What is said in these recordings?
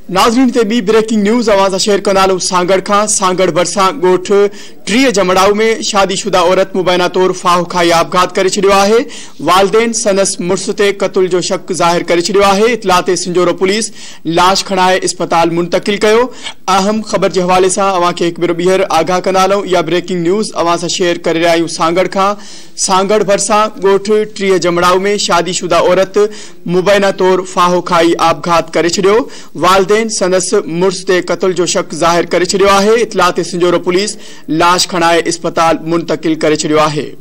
नाज़रीन ते ॿी ब्रेकिंग न्यूज़ अव्हां सां शेयर कंदा हलूं सांगड़ खां। सांगड़ भरिसां ॻोठ 30 जमड़ाऊ में शादीशुदा औरत मुबैना तौर फाहो खाई आपघात करे छॾियो आहे। वालदेन संदसि मुड़ुस ते क़तल जो शक ज़ाहिर करे छॾियो आहे। इतला ते सिंजोरो पुलिस लाश खणाए अस्पताल मुंतकिल कयो। अहम ख़बर जे हवाले सां अव्हांखे हिकु भेरो ॿीहर आगाह कंदा हलूं। इहा ब्रेकिंग न्यूज़ अव्हां सां शेयर करे रहिया आहियूं सांगड़ खां। सांगड़ भरिसां ॻोठ 30 जमड़ाऊ में शादीशुदा औरत मुबैना तौर फाहो खाई आपघात करे छॾियो। वालदेन संदसि मुड़ुस ते क़तल जो शक ज़ाहिर करे छॾियो आहे। इतला ते सिंजोरो पुलिस लाश खणाए अस्पताल मुंतकिल करे छॾियो आहे।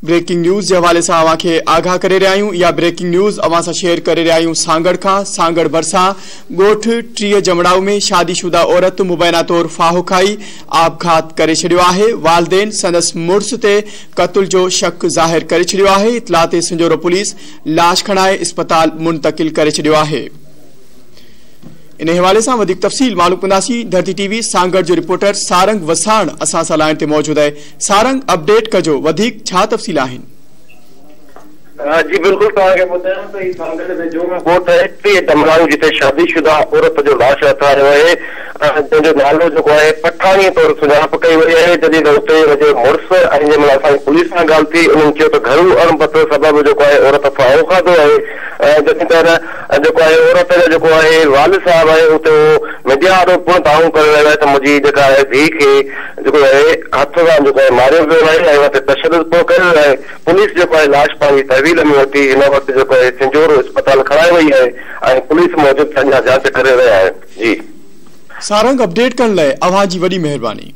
ब्रेकिंग न्यूज़ जे हवाले सां अव्हांखे आगाह करे रहिया आहियूं। इहा ब्रेकिंग न्यूज़ अव्हां सां शेयर करे रहिया आहियूं सांगड़ खां। सांगड़ भरिसां ॻोठ 30 जमड़ाऊ में शादीशुदा औरत मुबैना तौर फाहो खाई आपघात करे छॾियो आहे। वालदेन संदसि मुड़ुस ते क़तल जो शक ज़ाहिर करे छॾियो आहे। इतला ते सिंजोरो पुलिस लाश खणाए अस्पताल मुंतकिल करे छॾियो आहे। इन हवाले सां वधीक तफ़सील मालूम कंदासीं। धरती टीवी सांगड़ जो रिपोर्टर सारंग वसाण असां सां लाइन ते मौजूद आहे। सारंग, अपडेट कजो, वधीक छा तफ़सील आहिनि? जी बिल्कुलु तव्हांखे ॿुधायां त हीउ सांगड़ वेझो ॻोठ आहे 30 जमड़ाऊ, जिते शादीशुदा औरत जो लाश हथ आयो आहे, जंहिंजो नालो जेको आहे पठाणीअ तौरु सुञाणप कई वई आहे। जॾहिं त हुते हुनजे मुड़ुस ऐं जंहिं महिल असांजी पुलिस सां ॻाल्हि थी, उन्हनि चयो त घरू अणबत सबबु जेको आहे औरत फाहो खाधो आहे। जॾहिं त जेको आहे औरत जो जेको आहे वालिद साहिबु आहे, उते उहो मीडिया आॾो पिणु दाऊं करे रहियो आहे त मुंहिंजी जेका आहे धीउ खे जेको आहे हथ सां जेको आहे मारियो वियो आहे ऐं हुन ते तशदुद पिणु कयो वियो आहे। पुलिस जेको आहे लाश पंहिंजी तहवील में वठी हिन वक़्तु जेको आहे सिंजोरो अस्पताल खणाए वई आहे ऐं पुलिस मूजिबि अञा जांच करे रहिया आहिनि। जी सारंग, अपडेट करण लाइ अव्हां जी वॾी महिरबानी।